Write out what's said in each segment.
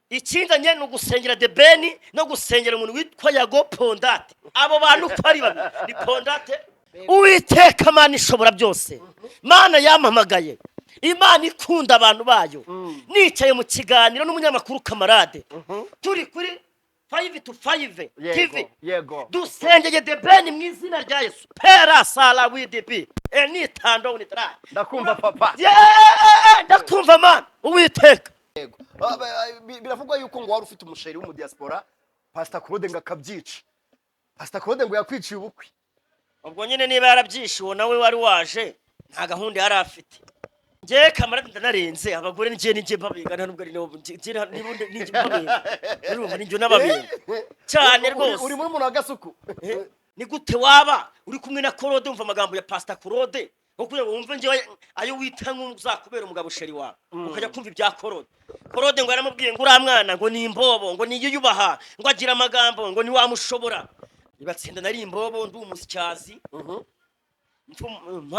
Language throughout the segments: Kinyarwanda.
Ikinzanye ni ugusengera The Ben no gusengera umuntu witwa Yago Pondate. Abo bantu uko ari babiri ni Pondate. Uwiteka Mana ishobora byose, Mana yampamagaye, Imana ikunda abantu bayo, nicaye mu kiganiro n'umunyamakuru Kamarade, turi kuri 5 to 5 TV. Dusengeye The Ben mu izina rya Yesu. Pera sala wdp enitando unitara. Ndakumva, papa. Yeah, ndakumva Mana Uwiteka. Biravugwa yuko ngo wari ufite umusheri w'umudiaspora, Pastor Claude ngo akabyica. Pastor Claude ngo yakwiciye ubukwe. Ubwo nyine niba yarabyishe, uwo nawe wari waje nta gahunda yari afite. Njye Kamarade ndanarenze abagore, njye ninjye mbabenga, nta nubwo ari nabo, njye ninjye mbabenga, urumva ninjye n'ababenga cyane. Rwose. Uri muri umuntu wa Gasuku. Ni gute waba uri kumwe na Claude, wumva amagambo ya Pastor Claude, nko kugira ngo wumve njyewe ayo wita nk'uzakubera umugabo, chéri wawe, ukajya kumva ibya Claude? Claude ngo yaramubwiye ngo uriya mwana ngo ni imbobo, ngo niyuyubaha, ngo agira amagambo, ngo ntiwamushobora. Ibatsinda nari imbobo, ndi umusyazi,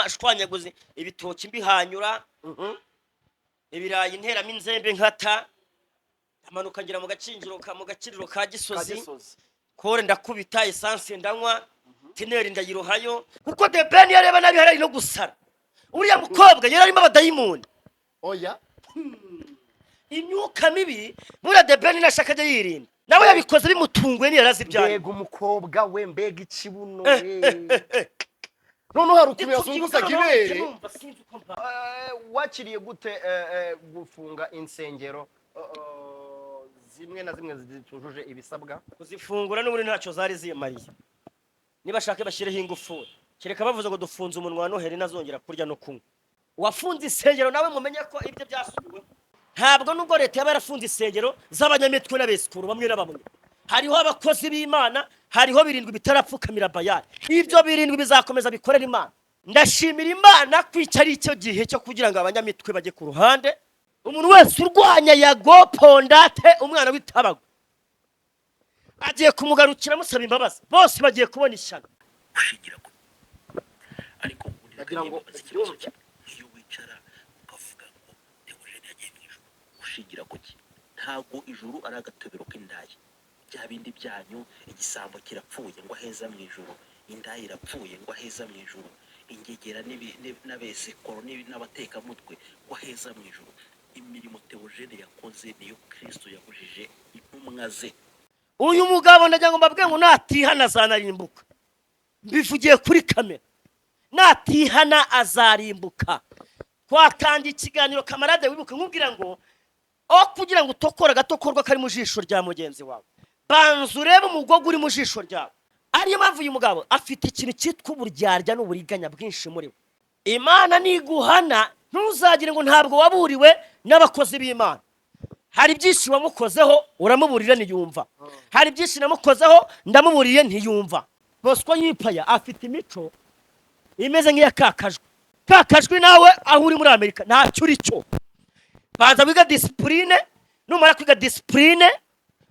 nshwanyaguze ibitoki mbihanyura, ibirayi nteramo inzembe, nkata amanuka ngira mu gakinjiro ka Gisozi. Gisozi. Kore ndakubita essence, ndanywa tineri, ndayirohayo, kuko The Ben yareba nabi hari no gusara. Uriya mukobwa yari arimo abadayimoni. Oya. Imyuka mibi. Buriya The Ben nashaka ajya yirinda, nawe yabikoze bimutunguye, ntiyarazi ibyayo. Mbega umukobwa we, mbega ikibuno we! Noneho hari ukuntu yazunguzaga ibere. Numva sinzi uko mba. Wakiriye gute gufunga insengero zimwe na zimwe zitujuje ibisabwa? Kuzifungura n'ubundi ntacyo zari zimariye. Niba ashaka bashyireho ingufuri, kereka bavuze ngo dufunze umunwa wa Noheli, ntazongera kurya no kunywa. Uwafunze insengero nawe mumenye ko ibyo byasubiweho. Ntabwo nubwo leta yaba yarafunze insengero z'abanyamitwe n'abesikuru bamwe na bamwe, hariho abakozi b'Imana, hariho birindwi bitarapfukamira Bayali. Ibyo birindwi bizakomeza bikorera Imana. Ndashimira Imana ko iki ari cyo gihe cyo kugira ngo abanyamitwe bajye ku ruhande. Umuntu wese urwanya Yago Pondate, umwana w'Itabago agiye kumugarukira amusaba imbabazi, bose bagiye kubona ishyano. Ushingira ku, ariko ubundi Ndagira ngo reka ikibazo ubyumve. kimwe. Iyo wicara ukavuga ngo Theogene yagiye mu ijuru, ushingira ku ki? Ntabwo ijuru ari agatobero k'indaya, bya bindi byanyu. Igisambo kirapfuye ngo aheza mu ijuru, indaya irapfuye ngo aheza mu ijuru, ingegera n'abesekoro n'abatekamutwe ngo aheza mu ijuru. Imirimo Theogene yakoze niyo Kristo yabujije intumwa ze. Uyu mugabo ndagira ngo mbabwire ngo natihana azanarimbuka. Mbivugiye kuri kamera, natihana azarimbuka. Twatangiye ikiganiro, Kamarade, wibuke nkubwira ngo aho kugira ngo utokore agatokorwa kari mu jisho rya mugenzi wawe, banza urebe umugogo uri mu jisho ryawe. Ariyo mpamvu uyu mugabo afite ikintu cyitwa uburyarya n'uburiganya bwinshi muri we. Imana niguhana, ntuzagire ngo ntabwo waburiwe n'abakozi b'Imana. Hari byinshi wamukozeho uramuburira ntiyumva, hari byinshi namukozeho ndamuburiye ntiyumva. Bosco yipaya afite imico imeze nk'iya kakajwi. Kakajwi nawe aho uri muri Amerika ntacyo uri cyo. Banza wiga discipline, numara kwiga discipline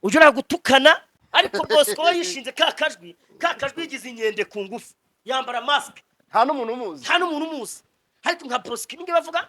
ujye uragutukana. Ariko Bosco we yishinze kakajwi. Kakajwi yigize inkende ku ngufu, yambara masike. Nta n'umuntu umuzi. Nta n'umuntu umuzi. Ariko nka Bosco ibi ngibi bavuga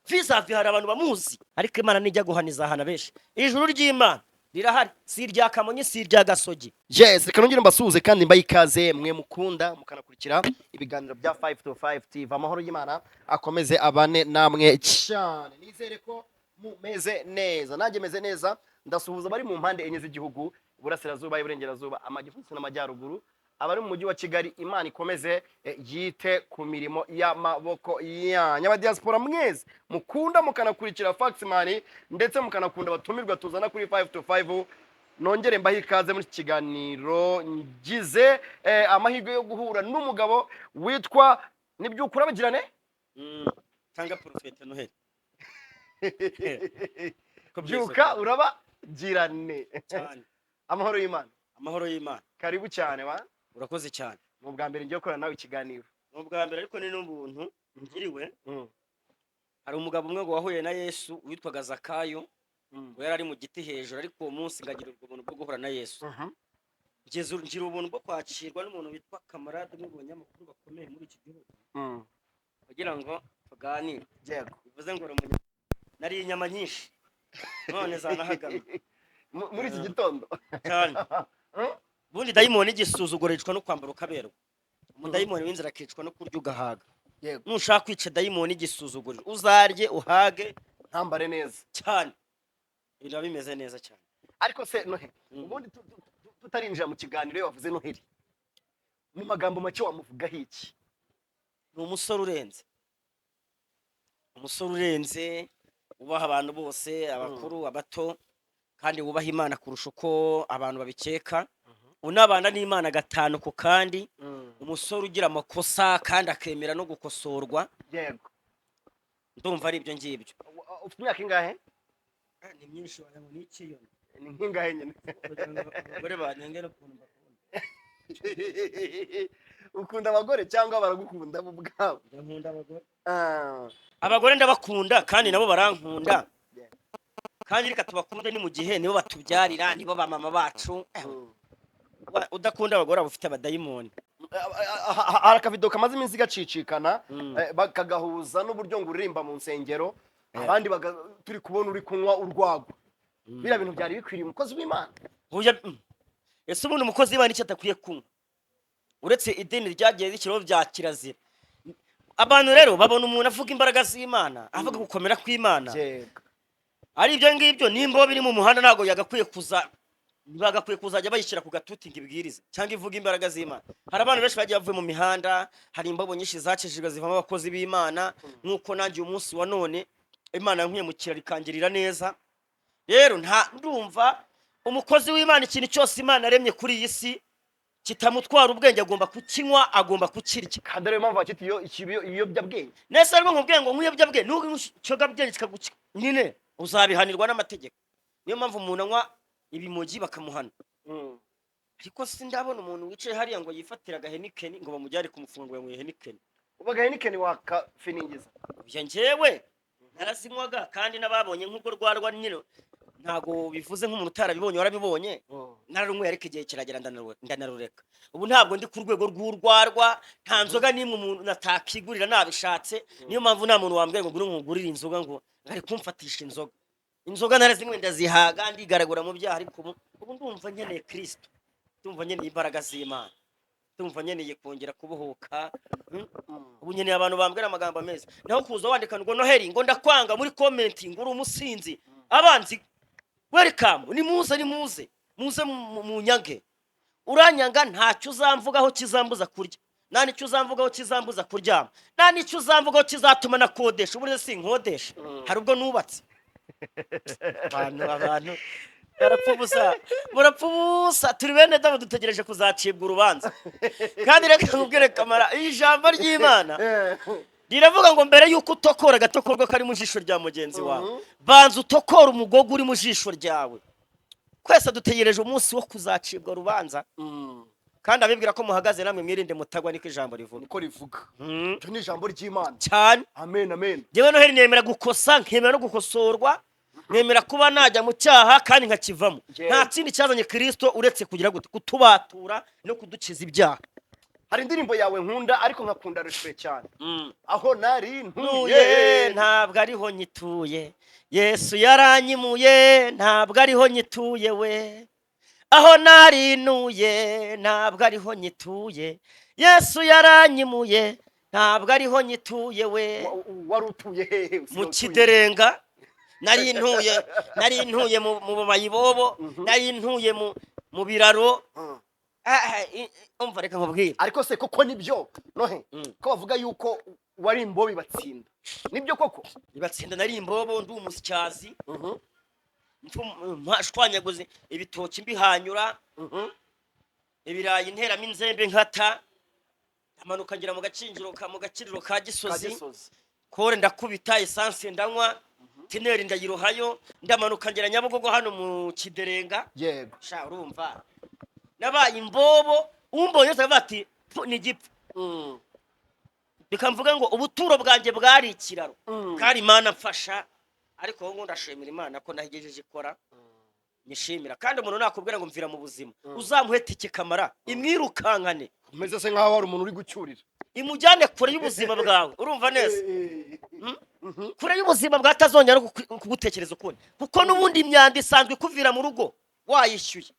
vis-à-vis, hari abantu bamuzi. Ariko Imana nijya guhana izahana benshi. Ijuru ry'Imana rirahari, si irya Kamonyi, si irya Gasogi. Yes, reka nongere mbasuhuze kandi mbaye ikaze mwe mukunda mukanakurikira ibiganiro bya 5 to 5 TV. Amahoro y'Imana akomeze abane namwe cyane. Nizere ko mumeze neza, nanjye meze neza. Ndasuhuza abari mu mpande enye z'igihugu: iburasirazuba, iburengerazuba, amajyepfo ndetse n'amajyaruguru. Abari mu mujyi wa Kigali, Imana ikomeze yite ku mirimo y'amaboko yanyu. Abadiaspora mwese mukunda mukanakurikira Faxman, ndetse mukanakunda abatumirwa tuzana kuri 5 to 5, nongere mbahe ikaze muri iki kiganiro. Ngize amahirwe yo guhura n'umugabo witwa Nibyukura Bagirane. Cyangwa Porofete Noheli. Byuka urabagirane. Cyane. Amahoro y'Imana. Amahoro y'Imana. Karibu cyane wa. Urakoze cyane. Ni ubwa mbere ngiye gukorana nawe ikiganiro. Ni ubwa mbere, ariko ni n'ubuntu ngiriwe. Hari umugabo umwe ngo wahuye na Yesu witwaga Zakayo, ngo yari ari mu giti hejuru, ariko uwo munsi ngagira ubwo buntu bwo guhura na Yesu. Ngira ubuntu bwo kwakirwa n'umuntu witwa Kamarade, umwe mu banyamakuru bakomeye muri iki gihugu, kugira ngo tuganire. Bivuze ngo nariye inyama nyinshi. None zanahagama. Muri iki gitondo. Cyane. Ubundi dayimoni igisuzuguro yicwa no kwambara ukaberwa. Umudayimoni w'inzara akicwa no kurya ugahaga. Nushaka kwica dayimoni igisuzuguriro, uzarye uhage. Ntambare neza. Cyane, ibintu biba bimeze neza cyane. Ariko se Noheli, ubundi tutarinjira mu kiganiro, iyo wavuze Noheli mu magambo make wamuvugaho iki? Ni umusore urenze, umusore urenze, wubaha abantu bose, abakuru, abato, kandi wubaha Imana kurusha uko abantu babikeka, unabana n'Imana gatanu ku kandi, umusore ugira amakosa kandi akemera no gukosorwa. Ndumva ari ibyo ngibyo. Ufite imyaka ingahe? Ni myinshi, wagira ngo ni ikiyoni. Ni nk'ingahe nyine? Abagore banyengera ukuntu mbakunda. Ukunda abagore cyangwa baragukunda bo ubwabo? Nkunda abagore. Ah. Abagore ndabakunda kandi nabo barankunda. Kandi reka tubakunde, ni mu gihe nibo batubyarira, nibo ba mama bacu. Udakunda abagore aba ufite abadayimoni. Hari akavido kamaze iminsi gacicikana, bakagahuza n'uburyo ngo uririmba mu nsengero, abandi turi kubona uri kunywa urwagwa. Biriya bintu byari bikwiriye umukozi w'Imana? Oya. Ese ubundi umukozi w'Imana icyo adakwiye kunywa, uretse idini ryagiye rishyiraho bya kirazira? Abantu rero babona umuntu avuga imbaraga z'Imana, avuga gukomera kw'Imana, ari ibyo ngibyo. Nimba biri mu muhanda, ntabwo yagakwiye kuza, bagakwiye kuzajya bayishyira ku gatuti ngo ibwirize cyangwa ivuge imbaraga z'Imana. Hari abantu benshi bagiye bavuye mu mihanda, hari imbobo nyinshi zacishijwe zivamo abakozi b'Imana, nk'uko nanjye uyu munsi wa none Imana yankuye mu kiraro ikangirira neza. Rero nta ndumva umukozi w'Imana, ikintu cyose Imana yaremye kuri iyi si kitamutwara ubwenge agomba kukinywa, agomba kukirya. Kandi ariyo mpamvu bakita iyo ibiyobyabwenge. Nese ariko nkubwiye ngo nk'ibiyobyabwenge, nubwo ikiyobyabwenge kikaguca nyine uzabihanirwa n'amategeko. Niyo mpamvu umuntu anywa ibimogi bakamuhana. Ariko sindabona umuntu wicaye hariya ngo yifatire agaHeineken ngo bamujyane kumufunga ngo yanyweye Heineken. Ubu agaHeineken wakafiningiza? Ibyo njyewe narazinywaga, kandi n'ababonye nk'ubwo rwarwa nyine, ntabwo bivuze nk'umuntu utarabibonye, warabibonye. Nararunyweye, ariko igihe kiragera ndanarureka. Ubu ntabwo ndi ku rwego rw'urwarwa, nta nzoga n'imwe umuntu natakigurira nabishatse. Niyo mpamvu nta muntu wambwira ngo ngure nkugurire inzoga, ngo ari kumfatisha inzoga. Inzoga narazinywe ndazihaga, ndigaragura mu byaha, ariko ubu ndumva nkeneye Kristo, ndumva nkeneye imbaraga z'Imana, ndumva nkeneye kongera kubohoka. Ubu nkeneye abantu bambwira amagambo meza, naho kuza wandika ngo "Noheli", ngo "Ndakwanga" muri comment, ngo "Uri umusinzi", abanzi welcome, nimuze, nimuze, muze munyange. Uranyanga, ntacyo uzamvugaho kizambuza kurya, nta n'icyo uzamvugaho kizambuza kuryama, nta n'icyo uzamvugaho kizatuma nakodesha. Ubu rero sinkodesha, hari ubwo nubatse. Abantu barapfa ubusa, murapfa ubusa. Turi bene Dawudi, dutegereje kuzacibwa urubanza. Kandi reka nkubwire kamara, ijambo ry'Imana riravuga ngo mbere y'uko utokora agatokorwa kari mu jisho rya mugenzi wawe, banza utokora umugogo uri mu jisho ryawe. Twese dutegereje umunsi wo kuzacibwa urubanza. Kandi abibwira ko muhagaze, namwe mwirinde mutagwa, niko ijambo rivuga. Niko rivuga. Iryo ni ijambo ry'Imana. Cyane. Amen, amen. Njyewe Noheli nemera gukosa, nkemera no gukosorwa, nemera kuba najya mu cyaha kandi nkakivamo. Nta kindi cyazanye Kirisito uretse kugira gute? Kutubatura no kudukiza ibyaha. Hari indirimbo yawe nkunda, ariko nkakunda refrain cyane, "Aho nari ntuye ntuye ntabwo ariho nyituye, Yesu yaranyimuye, ntabwo ariho nyituye we. Aho nari ntuye ntabwo ariho nyituye, Yesu yaranyimuye, ntabwo ariho nyituye we." Wari utuye hehe? Mu Usigaye utuye? Kiderenga nari ntuye, nari ntuye mu mayibobo, nari ntuye mu biraro. Ah, umva reka nkubwire. Ariko se koko nibyo, Nohe, ko bavuga yuko wari imbobi batsinda, nibyo koko? Ibatsinda, nari imbobo, ndi umusyazi, shwanyaguze ibitoki mbihanyura, ibirayi nteramo inzembe nkata, amanuka ngera mu gakinjiro ka mu gakiriro ka Ka Gisozi. Gisozi. Kore ndakubita, essence ndanywa, tineri ndayirohayo, ndamanuka ngera Nyabugogo hano mu Kiderenga. Sha, urumva nabaye imbobo, umbonye wese aravuga ati "Pfu, ni igipfu." Bikamvuga ngo ubuturo bwanjye bwari ikiraro. Kandi Imana mfasha, ariko wowe ngo ndashimira Imana ko nahigejeje ikora, nyishimira. Kandi umuntu nakubwira ngo mvira mu buzima, uzamuhe tike kamara imwirukankane. Umeze se nkaho hari umuntu uri gucyurira. Imujyane kure y'ubuzima bwawe, urumva neza? Kure y'ubuzima bwatazongera no kugutekereza ukundi, kuko n'ubundi imyanda isanzwe ikuvira mu rugo wayishyuye.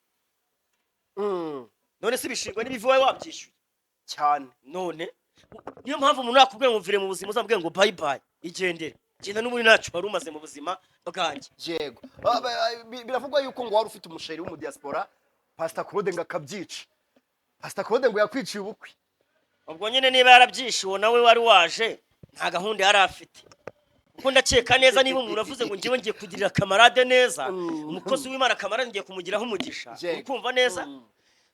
None se ibishingwe n'ibivi wowe wabyishyuye? Cyane. None niyo mpamvu umuntu yakubwiye ngo mvire mu buzima, uzamubwiye ngo bye bye, igendere, genda, n'ubundi ntacyo wari umaze mu buzima bwanjye. Yego. Biravugwa yuko ngo wari ufite umusheri w'umudiaspora, Pastor Claude ngo akabyica. Pastor Claude ngo yakwiciye ubukwe. Ubwo nyine niba yarabyishe, uwo nawe wari waje nta gahunda yari afite, kuko ndakeka neza niba umuntu avuze ngo ngewe ngiye kugirira kamarade neza, umukozi w'Imana kamarade ngiye kumugiraho umugisha, ukumva neza,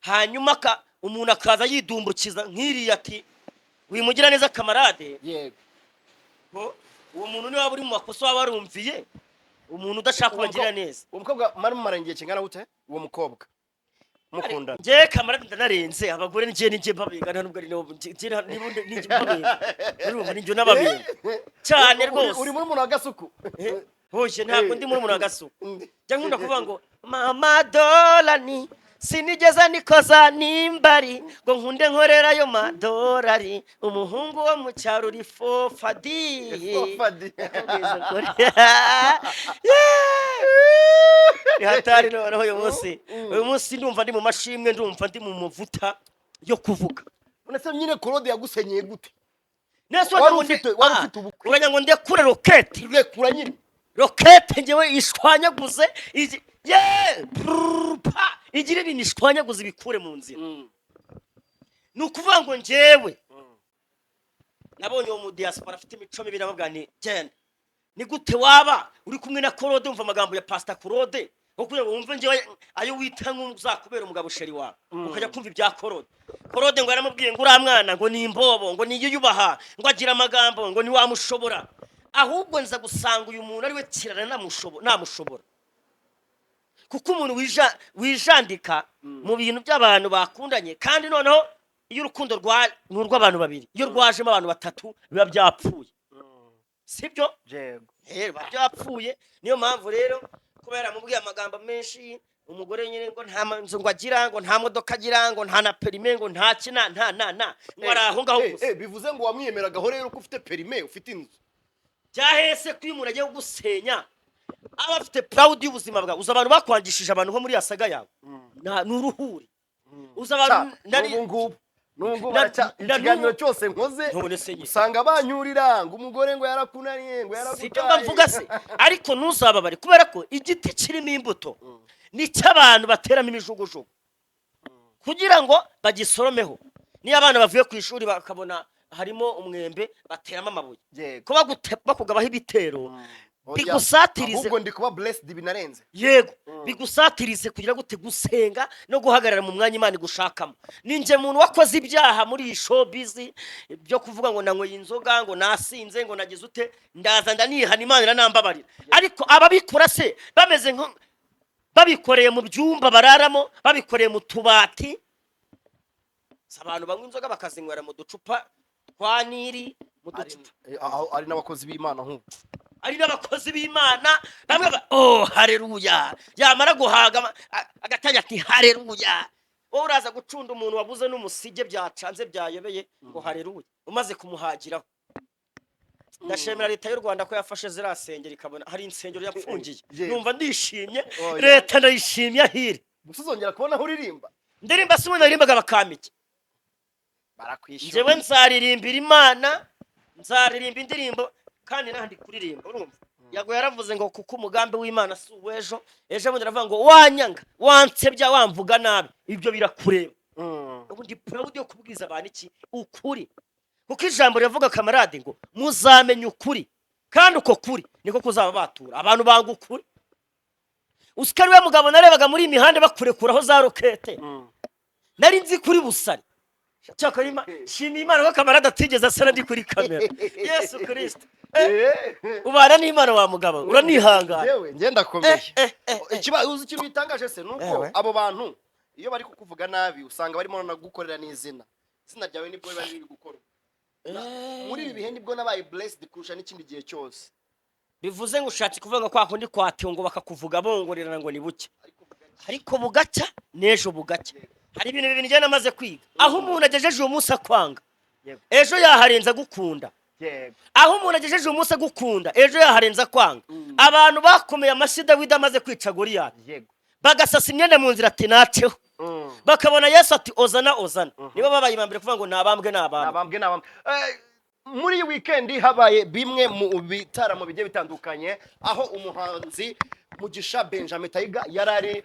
hanyuma umuntu akaza yidumbukiza nk'iriya ati wimugira neza kamarade, ngo uwo muntu niba uri mu makosa waba warumviye umuntu udashaka kubagirira neza. Uwo mukobwa mwari mumaranye igihe kingana gute, uwo mukobwa mukundana? Njye kamarade ndanarenze abagore, njye ninjye mbabenga, nta nubwo ari nabo, njye ninjye mbabenga, urumva ninjye n'ababenga cyane. Rwose. Uri muri umuntu wa gasuku? Hoje ntabwo ndi muri umuntu wa gasuku. Njya nkunda kuvuga ngo mama dolani sinigeze nikoza nimbari ngo nkunde nkorera ayo madolari, umuhungu wo mu cyaro uri fofadi. Fofadi. Ndakubwiza ukuri. Ni hatari. Noneho uyu munsi ndumva ndi mu mashimwe, ndumva ndi mu mavuta yo kuvuga. None se nyine Claude yagusenyeye gute? Nese Wari wagira ngo wari ah, ufite ubukwe. uragira ngo ndekure roketi? Rekura nyine. Rokete ngewe ishwanyaguze ye prrr, pa igire ibintu ishwanyaguze ibikure mu nzira. Ni ukuvuga ngo njyewe nabonye uwo mu diaspora afite imico mibi, ndamubwira nti genda. Ni gute waba uri kumwe na Claude, umva amagambo ya Pastor Claude, aho kugira ngo wumve njyewe ayo wita nk'uzakubera umugabo chéri wawe, ukajya kumva ibya Claude? Claude ngo yaramubwiye ngo uriya mwana ngo ni imbobo, ngo niyiyubaha, ngo agira amagambo, ngo ntiwamushobora. Ahubwo nza gusanga uyu muntu ari we kirara namushobora, kuko umuntu wijandika mu bintu by'abantu bakundanye, kandi noneho iyo urukundo rwa ni urw'abantu babiri, iyo rwajemo abantu batatu biba byapfuye, sibyo? Yego. Biba byapfuye. Niyo mpamvu rero kuba yaramubwiye amagambo menshi umugore nyine, ngo nta nzu ngo agira, ngo nta modoka agira, ngo nta na permis, ngo nta kina nta na na ngo ari aho ngaho gusa. Bivuze ngo wamwiyemeragaho rero ko ufite permis, ufite inzu? Byahese ko iyo umuntu agiye kugusenya aba afite proud y'ubuzima bwawe. Uzi abantu bakwangishije abantu nko muri ya saga yawe? Ni uruhuri. Uzi abantu N'ubu ngubu, n'ubu ngubu ikiganiro cyose nkoze None se nyine. usanga banyurira ngo umugore ngo yarakunaniye, ngo Si ibyo mba yaragutaye. mvuga se? Ariko ntuzababare, kubera ko igiti kirimo imbuto nicyo abantu bateramo imijugujugu kugira ngo bagisoromeho. Niyo abana bavuye ku ishuri bakabona harimo umwembe, bateramo amabuye ko bakugabaho ibitero. Oya, bigusatirize. Ahubwo ndi kuba blessed binarenze. Yego, bigusatirize kugira gute? Gusenga no guhagarara mu mwanya Imana igushakamo. Ninjye muntu wakoze ibyaha muri iyi showbiz byo kuvuga ngo nanyweye inzoga, ngo nasinze, ngo nagize ute, ndaza ndanihana, Imana iranambabarira. Ariko ababikora se bameze nko babikoreye mu byumba bararamo, babikoreye mu tubati? Si abantu banywa inzoga bakazinywera mu ducupa twa Nili, mu ducupa. Aho ari n'abakozi b'Imana nk'ubu. Ari n'abakozi b'Imana bamwe oh haleluya, yamara guhaga agatangira ati haleluya. Wowe uraza gucunda umuntu wabuze n'umusige, byacanze, byayobeye, ngo haleluya umaze kumuhagiraho. Ndashimira leta y'u Rwanda ko yafashe ziriya sengero, ikabona hari insengero yapfungiye. Numva ndishimye. Oya. Leta ndayishimye ahire. Gusa uzongera kubona aho uririmba? Ndirimba si ubundi naririmbaga bakamike. Barakwishyura. Njyewe nzaririmbira Imana, nzaririmba indirimbo kandi n'ahandi kuririmba. Urumva Yago yaravuze ngo kuko umugambi w'Imana si uw'ejo ejo bundi, aravuga ngo wanyanga, wansebya, wamvuga nabi, ibyo birakureba. Ubu ndi proud yo kubwiza abantu iki? Ukuri. Kuko ijambo riravuga, kamarade, ngo muzamenya ukuri kandi uko kuri niko kuzaba batura. Abantu banga ukuri. Usika ariwe mugabo narebaga muri iyi mihanda bakurekuraho za rokete, nari nzi kuri busari. Cyakora shimiye Imana ko kamarade atigeze asara ndi kuri kamera. Yesu Kirisito! Ubana n'Imana wa mugabo, uranihangana. Yewe, njye ndakomeye. Uzi ikintu gitangaje se? Nuko Ewe. abo bantu iyo bari kukuvuga nabi usanga barimo nagukorera n'izina, izina ryawe nibwo biba biri gukorwa. Muri ibi bihe nibwo nabaye blessed kurusha n'ikindi gihe cyose. Bivuze ngo ushatse kuvuga ngo kwa kundi kwatewe ngo bakakuvuga bongorerana ngo ni buke, ariko bugacya n'ejo bugacya. Hari ibintu bibiri njye namaze kwiga: aho umuntu agejeje uyu munsi akwanga, ejo yaharenza agukunda. Aho umuntu agejeje umunsi agukunda, ejo yaharenza kwanga. Abantu bakomeye amashyi Dawidi amaze kwica Goliyati, bagasasa imyenda mu nzira ati naceho, bakabona Yesu ati ozana, ozana. Nibo babaye mbere kuvuga ngo nabambwe, nabambwe. Nabambwe, nabambwe. Muri iyi weekend habaye bimwe mu bitaramo bigiye bitandukanye, aho umuhanzi Mugisha Benjamin Taiga yari ari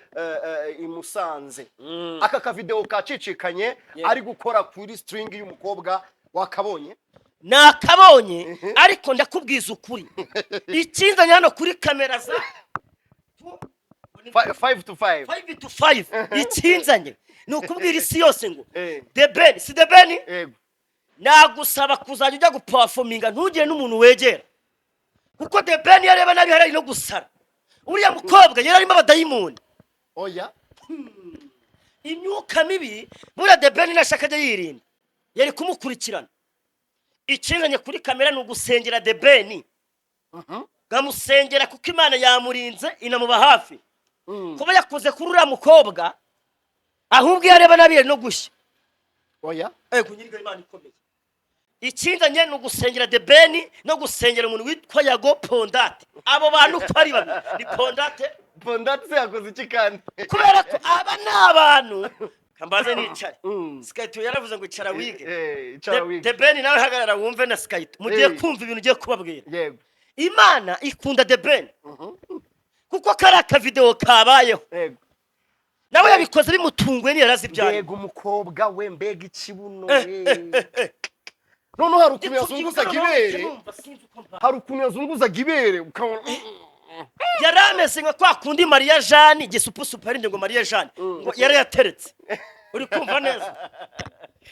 i Musanze. Aka kavideo kacicikanye, ari gukora kuri string y'umukobwa, wakabonye? Nakabonye, ariko ndakubwiza ukuri, ikinzanye hano kuri kamera za 5 to 5. 5 to 5, ikinzanye ni ukubwira isi yose ngo The Ben, si The Ben? Yego. Nagusaba kuzajya ujya guperforminga ntugire n'umuntu wegera, kuko The Ben yareba nabi hari no gusara. Uriya mukobwa yari arimo abadayimoni. Oya. Imyuka mibi. Buriya The Ben nashaka ajya yirinda, yari kumukurikirana. Ikinzanye kuri kamera ni ugusengera The Ben, nkamusengera kuko Imana yamurinze, inamuba hafi. Kuba yakoze kuri uriya mukobwa, ahubwo iyo areba nabi yari no gushya. Oya. Ego nyir'ingabo, Imana ikomeye. Ikinzanye ni ugusengera The Ben no gusengera umuntu witwa Yago Pondate. Abo bantu uko ari babiri ni Pondate. Pondate se yakoze iki kandi? Kubera ko aba ni abantu kambaze nicare. Sikayito yaravuze ngo icara wige. Icara wige. The Ben nawe hagarara wumve na Sikayito, mugiye kumva ibintu ugiye kubabwira. Imana ikunda The Ben, kuko kari akavidewo kabayeho. Nawe yabikoze bimutunguye, ntiyarazi ibyayo. Mbega umukobwa we, mbega ikibuno we! Noneho hari ukuntu yazunguzaga ibere, hari ukuntu yazunguzaga ibere ukabona Yari ameze nka kwa kundi Mariya Jani gisupusupu yaririmbye ngo Mariya Jani ngo yarayateretse. Uri kumva neza?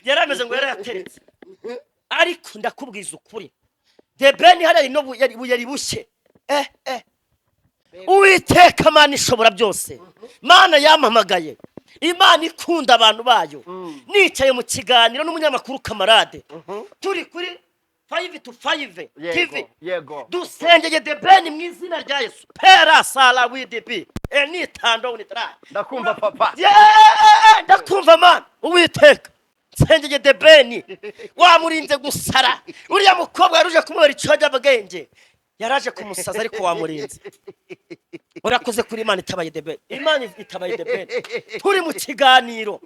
Yari ameze ngo yarayateretse. Ariko ndakubwiza ukuri, The Ben hariya no yari bushye. Uwiteka Mana ishobora byose, Mana yampamagaye, Imana ikunda abantu bayo, nicaye mu kiganiro n'umunyamakuru Kamarade, turi kuri 5 to 5 TV, dusengeye The Ben mu izina rya Yesu. Pera sala wdb nitando unitara. Ndakumva, papa. Yeah, ndakumva Mana. Uwiteka, nsengeye The Ben, wamurinze gusara. Uriya mukobwa yaruje kumubera ikiyobyabwenge, yaraje kumusaza, ariko wamurinze. Urakoze kuri Imana itabaye The Ben. Imana itabaye The Ben turi mu kiganiro.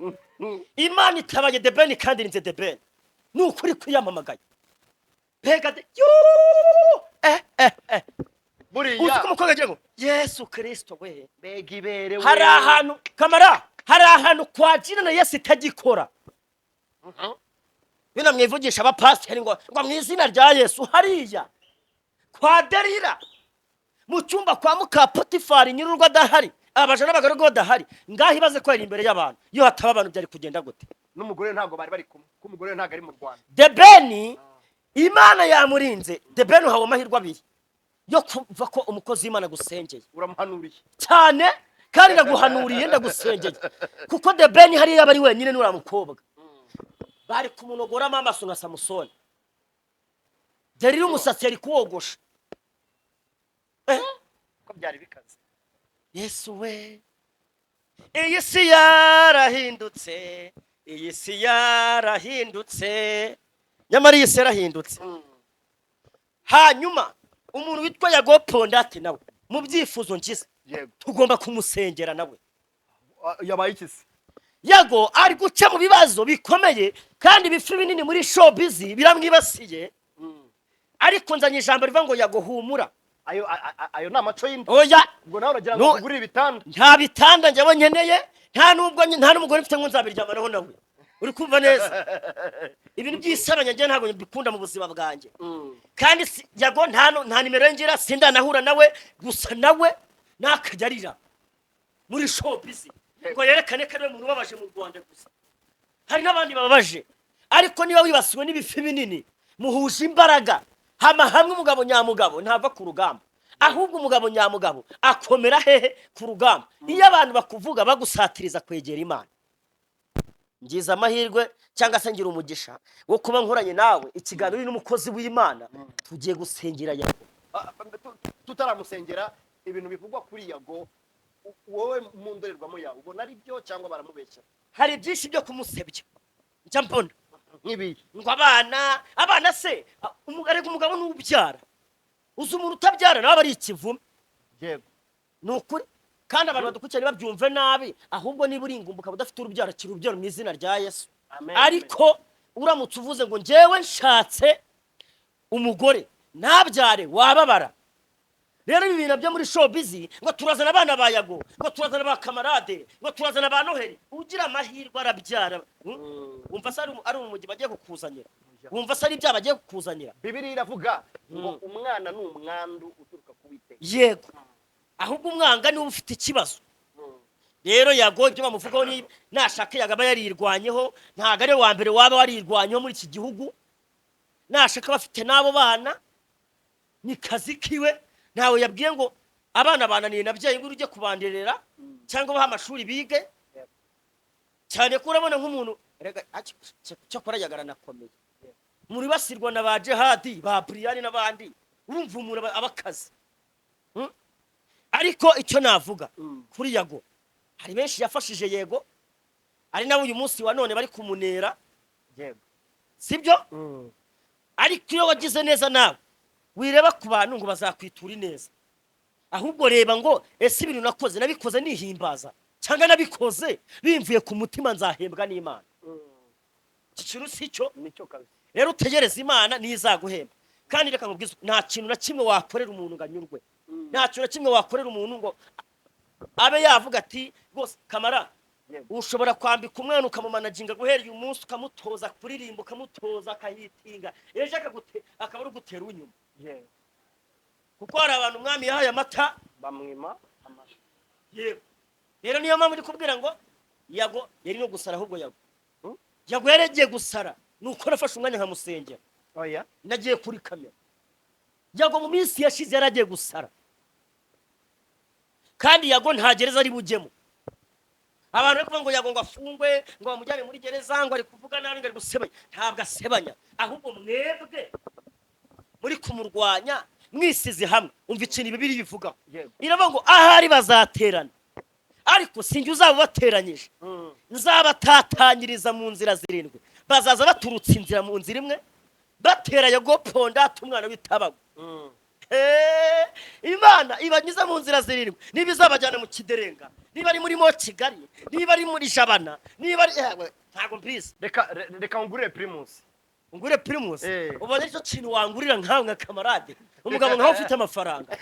Imana itabaye The Ben kandi irinze The Ben, ni ukuri kwiyamamagaye. Mbega yuuu, uzi Buriya ko umukobwa agira ngo Yesu Kirisito we! Mbega ibere we! Hari ahantu kamara, hari ahantu kwa jina na Yesu itagikora. Bino mwivugisha abapasiteri ngo mu izina rya Yesu, hariya kwa Derira mu cyumba kwa muka Potifari, nyir'urugo adahari, abaja n'abagaragu badahari, ngaho ibaze ko yari imbere y'abantu. Iyo hataba abantu byari kugenda gute? N'umugore ntabwo bari bari kumwe, kuko umugore ntabwo ari mu Rwanda. The Ben Imana yamurinze. The Ben uhawe amahirwe abiri yo kumva ko umukozi w'Imana agusengeye. Uramuhanuriye. Cyane, kandi ndaguhanuriye, ndagusengeye, kuko The Ben hariya yaba ari wenyine n'uriya mukobwa, bari kumunogoramo amaso nka Samusoni. Derira umusatsi yari kuwogosha. Ko byari bikaze. Yesu we, iyi si yarahindutse, iyi si yarahindutse, nyamara iyi si yarahindutse. Hanyuma umuntu witwa Yago Pondate nawe, mu byifuzo ngize, tugomba kumusengera nawe. Ah, yabaye iki se? Yago ari guca mu bibazo bikomeye, kandi ibifi binini muri showbiz biramwibasiye, ariko nzanye ijambo rivuga ngo Yago humura. Ayo ni amaco y'inda. Oya. Ubwo nawe uragira ngo No. ukugurire ibitanda? Nta bitanda njyewe nkeneye, nta nubwo nta n'umugore mfite ngo nzabiryamanaho nawe. Uri kumva neza? Ibintu by'isabanya njye ntabwo mbikunda mu buzima bwanjye. Kandi Yago nta nta nimero ye ngira, sindanahura nawe. Gusa nawe nakajya arira muri showbiz ngo yerekane ko ariwe muntu ubabaje mu Rwanda gusa. Hari n'abandi bababaje, ariko niba wibasiwe n'ibifi binini muhuje imbaraga, hama hamwe. Umugabo nyamugabo ntava ku rugamba, ahubwo umugabo nyamugabo akomera hehe? Ku rugamba. Iyo abantu bakuvuga bagusatiriza kwegera Imana. Ngize amahirwe cyangwa se ngira umugisha wo kuba nkoranye nawe ikiganiro, uri n'umukozi w'Imana, tugiye gusengera Yago. Ah, tutaramusengera, ibintu bivugwa kuri Yago, wowe mu ndorerwamo yawe ubona ari byo cyangwa baramubeshya? Hari byinshi byo kumusebya njya mbona. Nk'ibihe? Ngo abana se, arega umugabo n'ubyara. Uzi umuntu utabyara nawe aba ari ikivume. Ni ukuri, kandi abantu badukurikirana ntibabyumve nabi. Ahubwo niba uri ingumba ukaba udafite urubyaro, kira urubyaro mu izina rya Yesu. Amen. Ariko uramutse uvuze ngo njyewe nshatse umugore ntabyare, wababara. Rero ibi bintu byo muri showbiz, ngo turazana abana ba Yago, ngo turazana ba Kamarade, ngo turazana ba Noheli, ugira amahirwe arabyara. Wumva se ari umugi bagiye kukuzanira? Wumva se ari ibyaha bagiye kukuzanira? Bibiliya iravuga ngo umwana ni umwandu uturuka ku Witeka. Yego, ahubwo umwanga niwe ufite ikibazo. Rero Yago, ibyo bamuvugaho ni nashaka Yago aba yarirwanyeho. Ntabwo ari we wa mbere waba warirwanyeho muri iki gihugu. Nashaka bafite n'abo bana, ni kazi kiwe. Ntawe yabwiye ngo abana bananiye, nabyaye ngo ujye kubanderera cyangwa baha amashuri bige. Cyane ko urabona nk'umuntu erega cyakora Yago aranakomeye, muribasirwa na ba Jihadi, ba Buriyani n'abandi. Urumva umuntu aba akazi. Ariko icyo navuga kuri Yago, hari benshi yafashije, yego, ari nabo uyu munsi wa none bari kumunera. Sibyo? Ariko iyo wagize neza nawe, wireba ku bantu ngo bazakwitura ineza, ahubwo reba ngo ese ibintu nakoze nabikoze nihimbaza cyangwa nabikoze bimvuye ku mutima, nzahembwa n'Imana? Iki kintu si cyo. Nicyo kabisa. Rero utegereze Imana niyo izaguhemba. Kandi reka nkubwize ukuri, nta kintu na kimwe wakorera umuntu ngo anyurwe, nta kintu na kimwe wakorera umuntu ngo abe yavuga ati rwose kamara. Ushobora kwambika umwana, ukamumanaginga guhera uyu munsi, ukamutoza kuririmba, ukamutoza akahitinga, ejo akaba ari ugutera unyuma. Kuko hari abantu umwami yahaye amata bamwima amashu. Yego, rero niyo mpamvu ndi kubwira ngo Yago yari no gusara. Ahubwo Yago, Yago yari agiye gusara, ni uko nafashe umwanya nkamusengera. Oya. Nagiye kuri kamera. Yago mu minsi yashize yari agiye gusara. Kandi Yago nta gereza ari bujyemo. Abantu bari kuvuga ngo Yago ngo afungwe, ngo bamujyane muri gereza, ngo ari kuvuga nabi, ngo ari gusebanya. Ntabwo asebanya, ahubwo mwebwe muri kumurwanya mwisize hamwe. Umva ikintu Bibiliya bivugaho. Iravuga ngo ahari bazaterana, ariko sinjye uzaba ubateranyije. Nzabatatanyiriza mu nzira zirindwi. Bazaza baturutse inzira mu nzira imwe batera Yago Pondati, umwana w'itabago. Imana ibanyuze mu nzira zirindwi. Niba izabajyana mu Kiderenga, niba ari muri mo Kigali, niba ari muri Jabana, niba ari yewe, ntabwo mbizi. Reka ngurire Primus. Ungure Primus? Eh. Ubona aricyo kintu wangurira nkawe nka Kamarade, umugabo nkawe ufite amafaranga,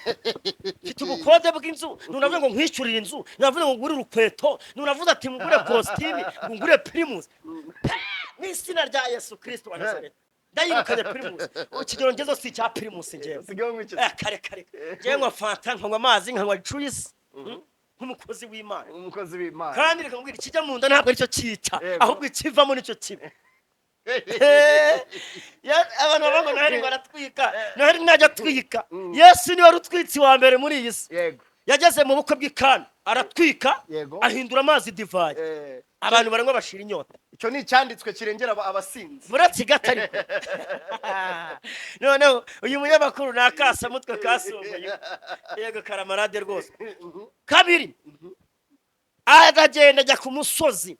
mfite ubukode bw'inzu? Ntunavuze ngo nkwishyurire inzu, ntunavuze ngo ngurire urukweto, ntunavuze ati ngure kositimi, ngo ngure Primus. Mu izina rya Yesu Kirisito wa Nazareti, ndayirukanye Primus. Ikigero ngezeho si icya Primus ngewe. Usigaye unywa iki? Eh, kare kare, ngewe nywa Fanta, nkanywa amazi, nkanywa juice, nk'umukozi w'Imana. Umukozi w'Imana. Kandi reka nkubwire, ikijya mu nda ntabwo aricyo cyica, ahubwo ikivamo nicyo kibi. Abantu bavuga ngo Noheli ngo aratwika. Noheli ntajya atwika. Yesu niwe rutwitsi wa mbere muri iyi si. Yageze mu bukwe bw'ikana aratwika, ahindura amazi divayi, abantu baranywa bashira inyota. Icyo ni icyanditswe kirengera abasinzi. Buretse gato, ariko noneho uyu munyamakuru ni akasamutwe kasumbuye. Yego karamarade rwose. Kabiri, aragenda ajya ku musozi,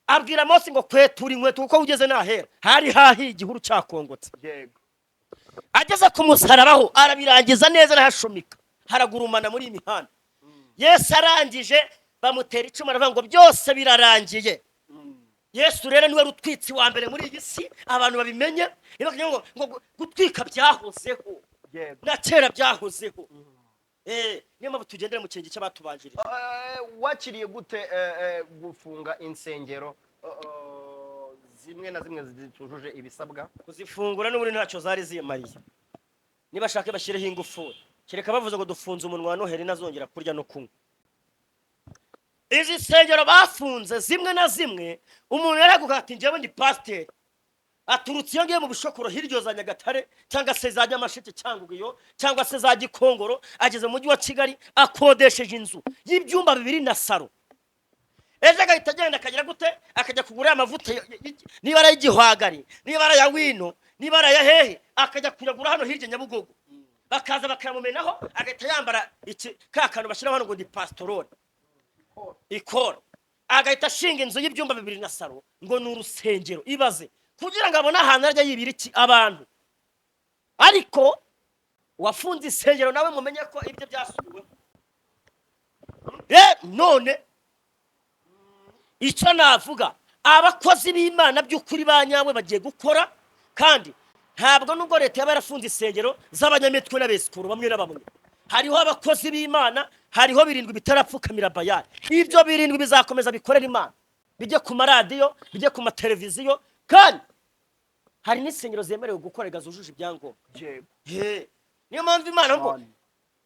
abwira Mose ngo kwetura inkweto kuko ugeze nahera. Hari hahiye, igihuru cyakongotse. Ageze ku musaraba ho arabirangiza neza, arahashumika, haragurumana muri iyi mihanda. Yesu arangije bamutera icumu, aravuga ngo byose birarangiye. Yesu rero niwe rutwitsi wa mbere muri iyi si, abantu babimenye. Niba kugira ngo gutwika byahozeho, na kera byahozeho. Niyo mpamvu tugendera mu kirenge cy'abatubanjirije. Wakiriye gute gufunga insengero zimwe na zimwe zitujuje ibisabwa? Kuzifungura n'ubundi ntacyo zari zimariye. Nibashake bashyireho ingufuri, kereka bavuze ngo dufunze umunwa wa Noheli ntazongera kurya no kunywa. Izi nsengero bafunze zimwe na zimwe, umuntu yaraguka ati njyewe ndi pasiteri, aturutse iyo ngiyo mu Bishokoro hirya za Nyagatare cyangwa se za Nyamasheke cyangwa iyo cyangwa se za Gikongoro, ageze mu mujyi wa Kigali, akodesheje inzu y'ibyumba bibiri na saro. Ejo agahita agenda akagira gute? Akajya kugura ya mavuta niba ari ay'igihwagari, niba ari aya wino, niba ari aya hehe, akajya kuyagura hano hirya Nyabugogo, bakaza bakayamumenaho, agahita yambara iki ka kantu bashyiraho hano ngo ni pasitorone ikora, agahita ashinga inzu y'ibyumba bibiri na saro ngo ni urusengero. Ibaze Kugira ngo abone ahantu arajya yibira iki abantu. Ariko uwafunze insengero nawe mumenye ko ibyo byasubiwemo. None icyo navuga, abakozi b'Imana by'ukuri ba nyawe bagiye gukora. Kandi ntabwo, nubwo leta yaba yarafunze insengero z'abanyamitwe n'abesikuru bamwe na bamwe, hariho abakozi b'Imana, hariho birindwi bitarapfukamira Bayali. Ibyo birindwi bizakomeza bikorera Imana, bijye ku maradiyo, bijye ku mateleviziyo. Kandi hari n'insengero zemerewe gukorerwa, zujuje ibyangombwa. Niyo mpamvu Imana ngo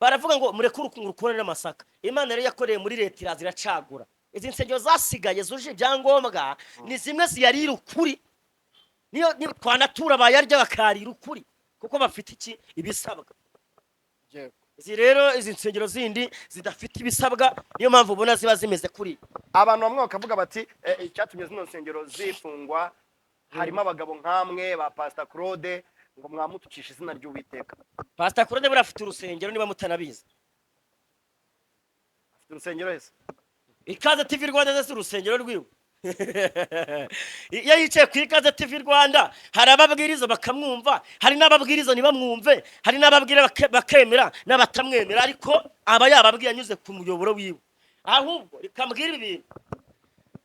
baravuga ngo mureke urukungu rukure n'amasaka. Imana rero yakoreye muri leta, iraza iracagura izi nsengero zasigaye zujuje ibyangombwa. Ni zimwe ziyarira ukuri, niyo twanatura bayarya bakarira ukuri, kuko bafite iki? Ibisabwa. Izi rero, izi nsengero zindi zidafite ibisabwa, niyo mpamvu ubona ziba zimeze kuri Abantu bamwe bakavuga bati icyatumye zino nsengero zifungwa harimo abagabo nk'amwe ba Pastor Claude, ngo mwamutukisha izina ry'Uwiteka. Pastor Claude buriya afite urusengero, niba mutanabizi. Afite urusengero hese? Ikaze TV Rwanda si urusengero rwiwe? Iyo yicaye ku Ikaze TV Rwanda, hari ababwiriza bakamwumva, hari n'ababwiriza ntibamwumve, hari n'ababwira bakemera n'abatamwemera, ariko aba yababwiye anyuze ku muyoboro wiwe. Ahubwo reka mbwire ibintu: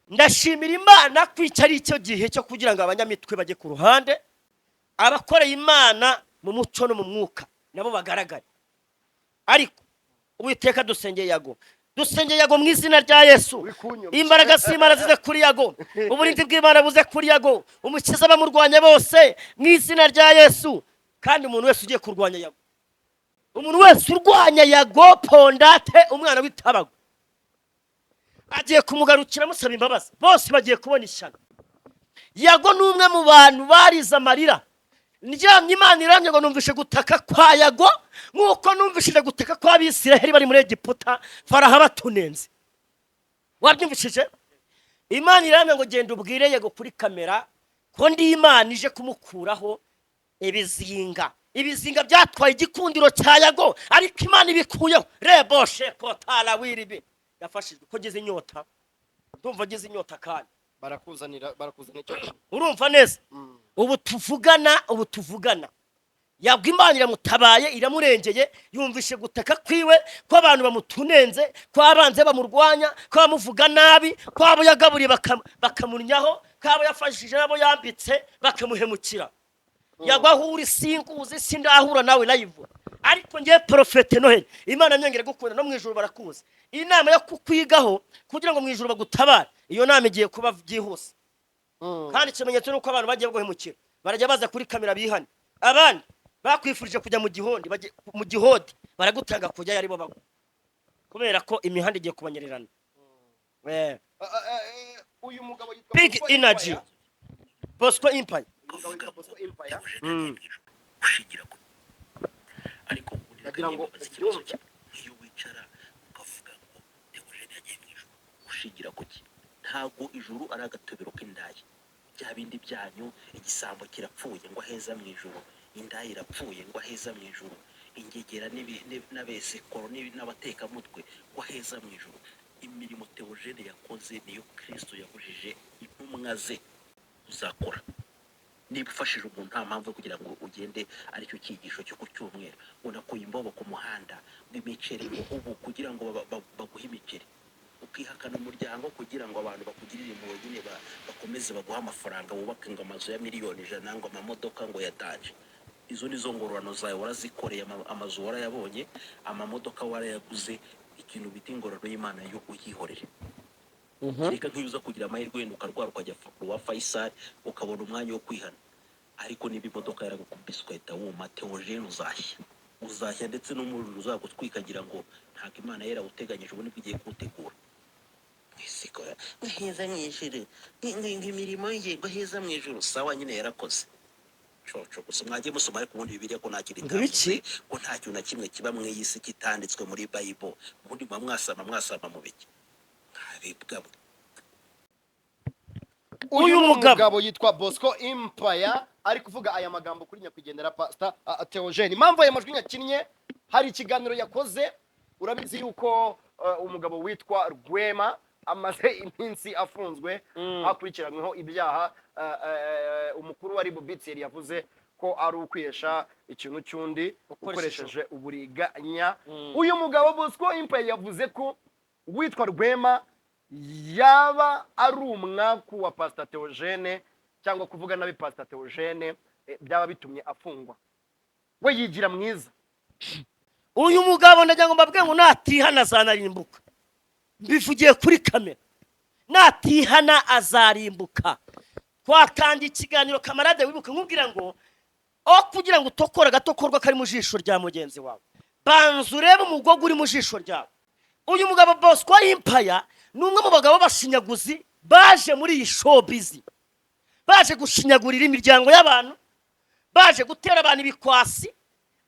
ndashimira Imana ko iki ari cyo gihe cyo kugira ngo abanyamitwe bajye ku ruhande, abakoreye Imana mu muco no mu mwuka nabo bagaragare. Ariko Uwiteka, dusengeye Yago, dusengeye Yago mu izina rya Yesu. Uri kunyumva? Imbaraga z'Imana zize kuri Yago, uburinzi bw'Imana buze kuri Yago, umukiza abamurwanya bose mu izina rya Yesu. Kandi umuntu wese ugiye kurwanya Yago, umuntu wese urwanya Yago Pondate, umwana w'Itabago, agiye kumugarukira amusaba imbabazi. Bose bagiye kubona ishyano. Yago ni umwe mu bantu barize amarira. Ndyamye, Imana iramye ngo numvishe gutaka kwa Yago nk'uko numvishije gutaka kw'Abisiraheli bari muri Egiputa, Faraha batunenze. Wabyumvishije? Imana iramye ngo genda ubwire Yago kuri kamera ko ndi Imana ije kumukuraho ibizinga. Ibizinga byatwaye igikundiro cya Yago, ariko Imana ibikuyeho. Reboshe kotara wiribi yafashijwe ko ngize inyota, ndumva ngize inyota kandi. Barakuzanira, barakuzanira icyo kunywa. Urumva neza? Ubu tuvugana, ubu tuvugana, yabwo Imana iramutabaye, iramurengeye. Yumvishe gutaka kwiwe, ko abantu bamutunenze, ko abanze bamurwanya, ko bamuvuga nabi, ko abo yagaburiye bakamunnyaho, ko abo yafashije n'abo yambitse bakamuhemukira. Yagwa aho uri sinkuzi, sindahura nawe live, ariko ngiye Prophète Noheli, Imana nyongere gukunda, no mu ijuru barakuzi. Inama yo kukwigaho kugira ngo mu ijuru bagutabare, iyo nama igiye kuba byihuse. Kandi ikimenyetso ni uko abantu bagiye guhemukira barajya baza kuri kamera bihane. Abandi bakwifurije kujya mu gihondi, mu gihodi baragutanga kujyayo aribo bagwa, kubera ko imihanda igiye kubanyererana. Uyu mugabo yitwa Big Bosco Energy. Empire. Bosco Empire. Uyu mugabo yitwa Bosco Empire. Ushingira ku ariko ubundi Ndagira ngo reka nibaze ikibazo ubyumve. kimwe. Nk'iyo wicara ukavuga ngo Theogene yagiye mu ijuru, ushingira ku ki? Ntabwo ijuru ari agatobero k'indaya, bya bindi byanyu. Igisambo kirapfuye ngo aheza mu ijuru, indaya irapfuye ngo aheza mu ijuru, ingegera n'abesekoro n'abatekamutwe ngo aheza mu ijuru. Imirimo Theogene yakoze niyo Kristo yabujije intumwa ze uzakora. Niba ufashije umuntu, nta mpamvu yo kugira ngo ugende aricyo cyigisho cyo ku cyumweru unakuye imbobo ku muhanda ngo imiceri, ngo ubu kugira ngo baguhe imiceri, ukihakana umuryango kugira ngo abantu bakugirire impuhwe nyine, bakomeze baguhe amafaranga, wubake ngo amazu ya miliyoni 100, ngo amamodoka ngo yataje. Izo ni zo ngororano zawe warazikoreye. Amazu warayabonye, amamodoka warayaguze. Ikintu bita ingororano y'Imana yo uyihorere. Reka nk'iyo uza kugira amahirwe wenda ukarwara ukajya wa Faisal, ukabona umwanya wo kwihana. Ariko niba imodoka yaragukubise ugahita wuma, Theogene, uzashya, uzashya, ndetse n'umuriro uzagutwika. Ngira ngo ntabwo Imana yarawuteganyije, ubu nibwo igiye kuwutegura. Heza mu ijuru, nk'imirimo ye ngo heza mu ijuru. Sawa nyine, yarakoze coco gusa. Mwagiye musoma ariko ubundi Bibiliya ko nta kintu Ngo ibiki? itavuze, ko nta kintu na kimwe kiba mu iyi si kitanditswe muri Bible. Ubundi muba mwasama, mwasama mu biki mwabibwa mwe? Uyu Uyu ni mugabo. Umugabo yitwa Bosco Empire, ari kuvuga aya magambo kuri nyakwigendera Pastor Theogene. Impamvu aya majwi nyakinnye, hari ikiganiro yakoze. Urabizi yuko umugabo witwa Rwema Amaze iminsi afunzwe, akurikiranyweho ibyaha. Umukuru wa RIB Bitiyeri yavuze ko ari ukwihesha ikintu cy'undi ukoresheje ukoresheje uburiganya. Uyu mugabo Bosco Empire yavuze ko uwitwa Rwema yaba ari umwaku wa Pastor Theogene, cyangwa kuvuga nabi Pastor Theogene byaba bitumye afungwa. We yigira mwiza. Uyu mugabo ndagira ngo mbabwire ngo natihana azanarimbuka. Mbivugiye kuri kamera, natihana azarimbuka. Twatangiye ikiganiro, kamarade, wibuke nkubwira ngo aho kugira ngo utokore agatokorwa kari mu jisho rya mugenzi wawe, banza urebe umugogo uri mu jisho ryawe. Uyu mugabo Bosco Empire ni umwe mu bagabo b'abashinyaguzi baje muri iyi showbiz, baje gushinyagurira imiryango y'abantu, baje gutera abantu ibikwasi.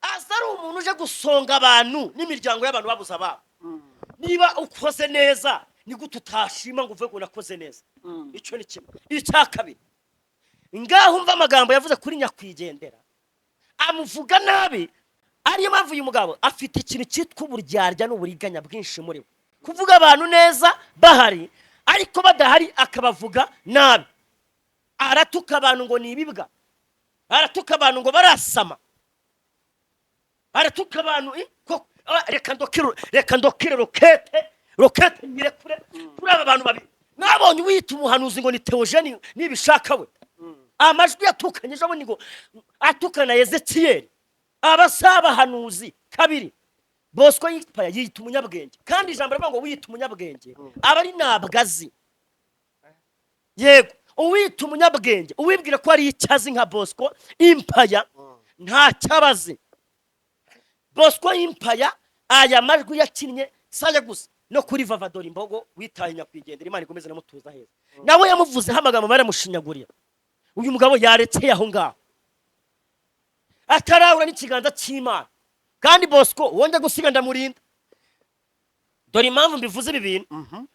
Aza ari umuntu uje gusonga abantu n'imiryango y'abantu babuze ababo. Niba ukoze neza, ni gute utashima ngo uvuge ngo nakoze neza? Icyo ni kimwe. Icya kabiri, ngaho umva amagambo yavuze kuri nyakwigendera, amuvuga nabi. Ariyo mpamvu uyu mugabo afite ikintu cyitwa uburyarya n'uburiganya bwinshi muri we, kuvuga abantu neza bahari, ariko badahari akabavuga nabi. Aratuka abantu ngo ni ibibwa, aratuka abantu ngo barasama, aratuka abantu reka ndokire rokete, rokete nyirekure kuri aba bantu babiri. Mwabonye uwiyita umuhanuzi ngo ni Theogene nibishaka, we amajwi yatukanye ejo bundi ngo atukana Ezekiyeli. Aba si abahanuzi. Kabiri, Bosco yitwa yiyita umunyabwenge, kandi ijambo rivuga ngo wiyita umunyabwenge aba ari ntabwo azi. Yego, uwita umunyabwenge, uwibwira ko ari icyo azi nka Bosco Empire, ntacyo aba azi. Bosco Empire, aya majwi yakinnye saya gusa no kuri Vavadora Imbogo witaye nyakwigendera, Imana ikomeze namutuza heza, nawe yamuvuzeho amagambo baramushinyagurira. Uyu mugabo yarekeye aho ngaho atarahura n'ikiganza cy'Imana. Kandi Bosco wongeye gusiga ndamurinda. Dore impamvu mbivuze ibi bintu: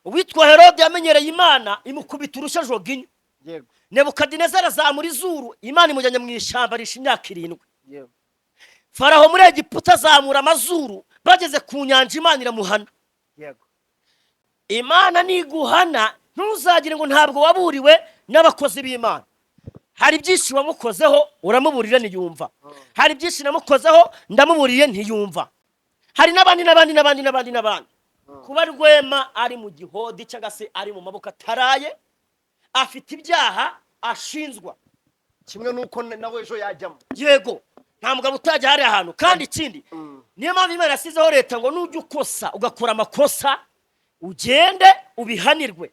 uwitwa Herode yamenyereye Imana imukubita urushya joginyo. Nebukadinezari azamura izuru, Imana imujyanye mu ishyamba risha imyaka 7. Faraho muri Egiputa azamura amazuru, bageze ku nyanja Imana iramuhana. Imana niguhana, ntuzagire ngo ntabwo waburiwe n'abakozi b'Imana. Hari byinshi wamukozeho uramuburira ntiyumva, hari byinshi namukozeho ndamuburiye ntiyumva, hari n'abandi n'abandi n'abandi n'abandi n'abandi. Kuba Rwema ari mu gihodi cyangwa se ari mu maboko ataraye, afite ibyaha ashinzwa. Kimwe n'uko nawe ejo yajyamo. Yego, nta mugabo utajya hariya hantu. Kandi ikindi, niyo mpamvu Imana yasizeho leta ngo nujya ukosa, ugakora amakosa, ugende ubihanirwe.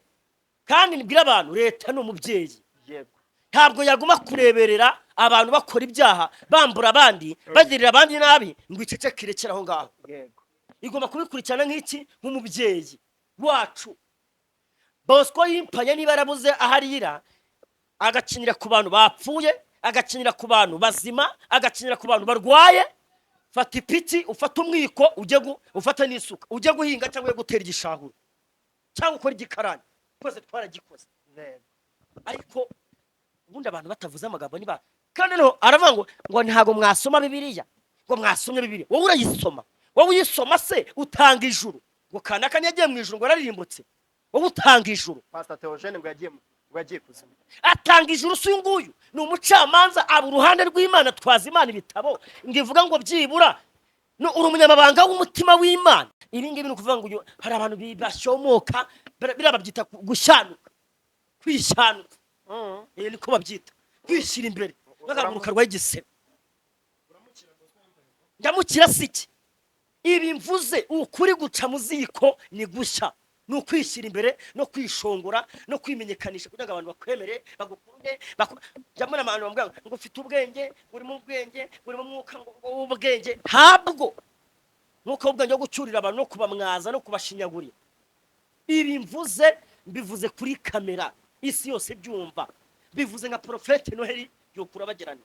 Kandi nibwira abantu, leta ni umubyeyi. Ntabwo yaguma kureberera abantu bakora ibyaha, bambura abandi, bagirira abandi nabi, ngo iceceke irekere aho ngaho. Igomba kubikurikirana nk'iki? Nk'umubyeyi wacu. Bosco Empire niba yarabuze aho arira, agakinira ku bantu bapfuye, agakinira ku bantu bazima, agakinira ku bantu barwaye, fata ipiki, ufate umwiko, ujye ufate n'isuka, ujye guhinga cyangwa ujye gutera igishahuro cyangwa ukora igikarani. Twese twaragikoze. Ariko ubundi abantu batavuze amagambo niba kandi noneho aravuga ngo ntabwo mwasoma Bibiliya, ngo mwasomye Bibiliya. Wowe urayisoma? Wowe uyisoma se utanga ijuru? Ngo kanaka ntiyagiye mu ijuru, ngo yararirimbutse. Wowe utanga ijuru? Pastor Theogene ngo yagiye ngo yagiye kuzimu. Atanga ijuru si uyu nguyu ni umucamanza, aba uruhande rw'Imana, twaza Imana ibitabo ngo ivuga ngo byibura uri umunyamabanga w'umutima w'Imana. Ibi ngibi ni ukuvuga ngo hari abantu bashomoka, biriya babyita gushyanuka, kwishyanuka. Niko babyita kwishyira imbere n'akaguru karwaye igisebe. Ndamukira si iki? Ibi mvuze ukuri guca mu ziko ni gushya, ni ukwishyira imbere no kwishongora no kwimenyekanisha kugira ngo abantu bakwemere, bagukunde. Jya mbona abantu bambwira ngo ufite ubwenge, uri mu bwenge, uri mu mwuka ngo w'ubwenge. Ntabwo mwuka w'ubwenge wo gucyurira abantu no kubamwaza no kubashinyagurira. Ibi mvuze mbivuze kuri kamera, isi yose byumva. Bivuze nka Porofete Noheli yokura bagirana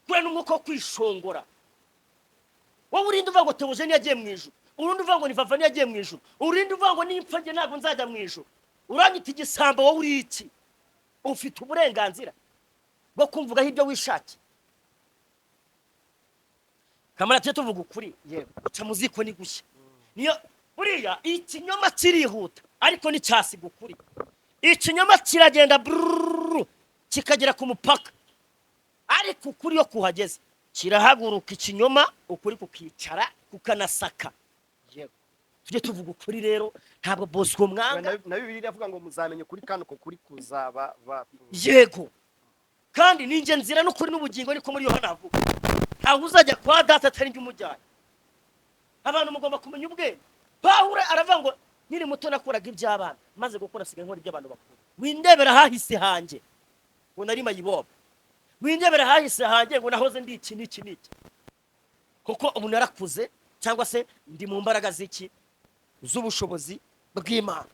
kubera n'umwuka wo kwishongora. Wowe urinde uvuga ngo Theogene yagiye mu ijuru, urundi uvuga ngo ni Vavani yagiye mu ijuru, urinde uvuga ngo nimpfa njye ntabwo nzajya mu ijuru. Uranyita igisambo, wowe uri iki? Ufite uburenganzira bwo kumvugaho ibyo wishakiye? Kamara, tujye tuvuga ukuri. Yego. Uca mu ziko ni gushya. Niyo buriya ikinyoma kirihuta. Ariko nticyasiga ukuri. Ikinyoma kiragenda brrrr, kikagera ku mupaka, ariko ukuri iyo kuhageze kirahaguruka ikinyoma, ukuri kukicara kukanasaka. Tujye tuvuga ukuri rero, ntabwo Bosco mwanga. Na Bibiliya iravuga ngo muzamenye ukuri kandi uko kuri kuzaba batura. Yego, kandi ni njye nzira n'ukuri n'ubugingo, niko muri Yohana avuga. Ntawe uzajya kwa Data atari njye umujyanye. Abantu mugomba kumenya ubwenge. Pawulo aravuga ngo nkiri muto nakoraga iby'abana, maze gukora asigaye nkora iby'abantu bakuru. Windebera hahise hanjye ngo nari mayibobo, windebera hahise hanjye ngo nahoze ndi iki n'iki n'iki, kuko ubu narakuze, cyangwa se ndi mu mbaraga z'iki? Z'ubushobozi bw'Imana.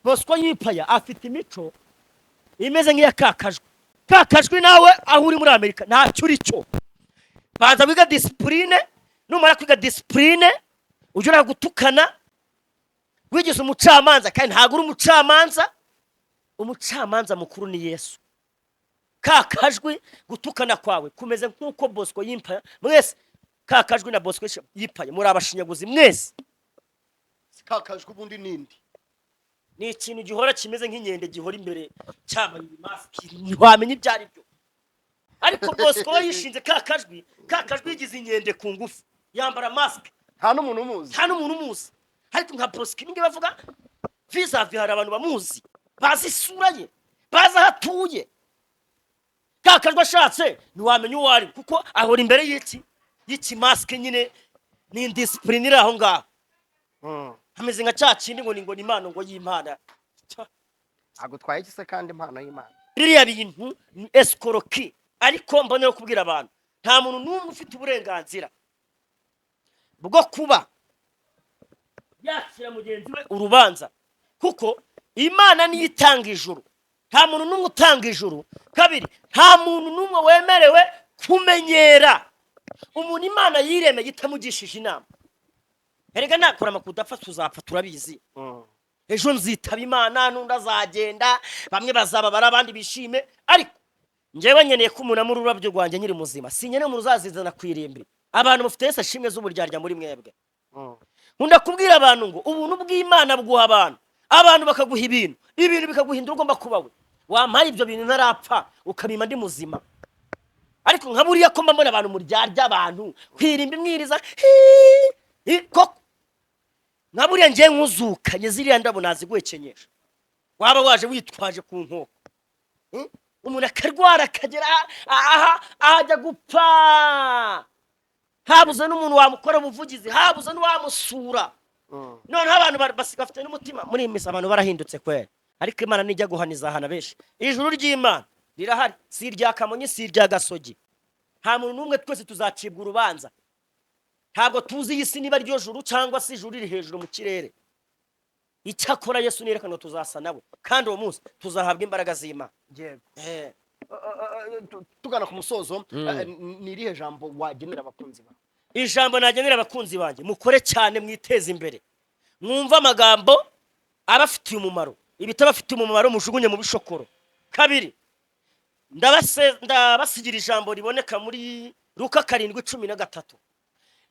Bosco Yipaya afite imico imeze nk'iya Kakajwi. Kakajwi, nawe aho uri muri Amerika ntacyo uri cyo. Banza wiga discipline. Numara kwiga discipline, ujya uranga gutukana wigize umucamanza, kandi ntabwo uri umucamanza. Umucamanza mukuru ni Yesu. Kakajwi, gutukana kwawe kumeze nk'uko Bosco Yimpaya. Mwese, Kakajwi na Bosco Yimpaye, muri abashinyaguzi mwese. Kakajwi ubundi nindi? Ni ikintu gihora kimeze nk'inkende, gihora imbere cyambaye masiki, ntiwamenya ibyo ari byo. Ariko Bosco we yishinze Kakajwi. Kakajwi yigize inkende ku ngufu, yambara masike. Nta n'umuntu umuzi. Nta n'umuntu umuzi. Ariko nka Bosco ibi ngibi bavuga vis-à-vis, hari abantu bamuzi, bazi isura ye, bazi aho atuye. Kakajwi ashatse ntiwamenya uwo ari, kuko ahora imbere y'iki? Y'ikimasike nyine. Ni indiscipline iri aho ngaho. Ameze nka cya kindi ngo ni impano, ngo y'Imana. Agutwaye iki se kandi impano y'Imana? Biriya bintu ni escroquerie. Ariko mbonera kubwira abantu, nta muntu n'umwe ufite uburenganzira bwo kuba yakira mugenzi we urubanza, kuko Imana niyo itanga ijuru. Nta muntu n'umwe utanga ijuru. Kabiri, nta muntu n'umwe wemerewe kumenyera umuntu Imana yiremeye itamugishije inama. Erega nakora amakuru udapfa, tuzapfa, turabizi. Ejo nzitaba Imana, n'undi azagenda, bamwe bazababara, abandi bishime. Ariko njyewe nkeneye ko umuntu amura ururabyo rwanjye nkiri muzima, sinkeneye umuntu uzazizana ku irimbi. Abantu mufite Yesu ashimwe z'uburyarya muri mwebwe. Nkunda kubwira abantu ngo ubuntu bw'Imana bwuha abantu, abantu bakaguha ibintu, ibintu bikaguhindura ugomba kuba we. Wampaye ibyo bintu ntarapfa, ukabima ndi muzima. Ariko nka buriya ko mba mbona abantu muryarya abantu kwirimba imwiriza hi, hi, koko nka buriya ngiye nkuzukanye, ziriya ndabo naziguhekenyesha. Waba waje witwaje ku nkoko. Umuntu akarwara akagera aha ahajya gupfa, habuze n'umuntu wamukora ubuvugizi, habuze n'uwamusura. Noneho abantu basiga bafite n'umutima. Muri iyi minsi abantu barahindutse kwera, ariko Imana nijya guhaniza ahana benshi. Ijuru ry'Imana rirahari, si irya Kamonyi, si irya Gasogi. Nta muntu n'umwe, twese tuzacibwa urubanza. Ntabwo tuzi iyi si niba ryo juru cyangwa se ijuru riri hejuru mu kirere. Icyakora Yesu nerekana tuzasa nawe, kandi uwo munsi tuzahabwa imbaraga z'Imana. Yego. Tugana ku musozo, ni irihe jambo wagenera abakunzi bawe? Ijambo nagenera abakunzi banjye: mukore cyane, mwiteze imbere, mwumve amagambo abafitiye umumaro, ibitabafitiye umumaro mujugunye mu bishokoro. Kabiri, ndabasigira ijambo riboneka muri Luka 7:13.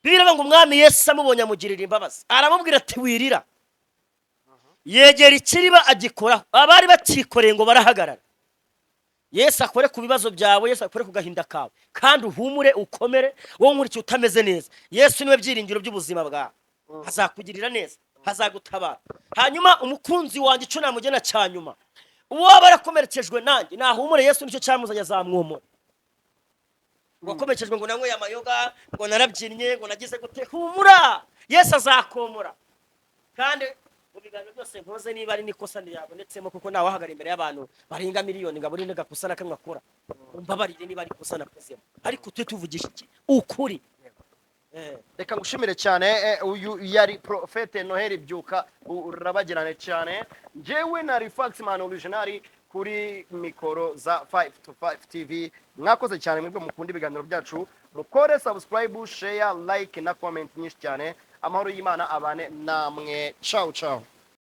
Bibiliya iravuga ngo Umwami Yesu amubonye amugirira imbabazi, aramubwira ati: "Wirira." Yegera ikiriba agikoraho, abari bakikoreye ngo barahagarara. Yesu akore ku bibazo byawe, Yesu akore ku gahinda kawe, kandi uhumure, ukomere. Wowe nkurikiye utameze neza, Yesu niwe byiringiro by'ubuzima bwawe, azakugirira neza, azagutabara. Hanyuma umukunzi wanjye, icyo namugena cya nyuma, uwo waba yarakomerekejwe nanjye nahumure, Yesu nicyo cyamuzanye, azamwomora. Wakomerekejwe ngo nanyweye amayoga, ngo narabyinnye, ngo nagize gute, humura, Yesu azakomora. Kandi mu biganiro byose nkoze, niba ari n'ikosa ntiyabonetsemo, kuko nawe wahagara imbere y'abantu barenga miliyoni ngo abure n'agakosa na kamwe akora. Umbabarire niba ari ikosa nakozemo, ariko tujye tuvugisha iki? Ukuri. Reka ngushimire cyane. Uyu yari Prophète Noheli Byuka, urabagirane cyane. Njyewe na Faxman Original kuri mikoro za 5 to 5 TV. Mwakoze cyane mwebwe mukunda ibiganiro byacu. Mukore subscribe, share, like na comment nyinshi cyane. Amahoro y'Imana abane namwe. Ciao ciao.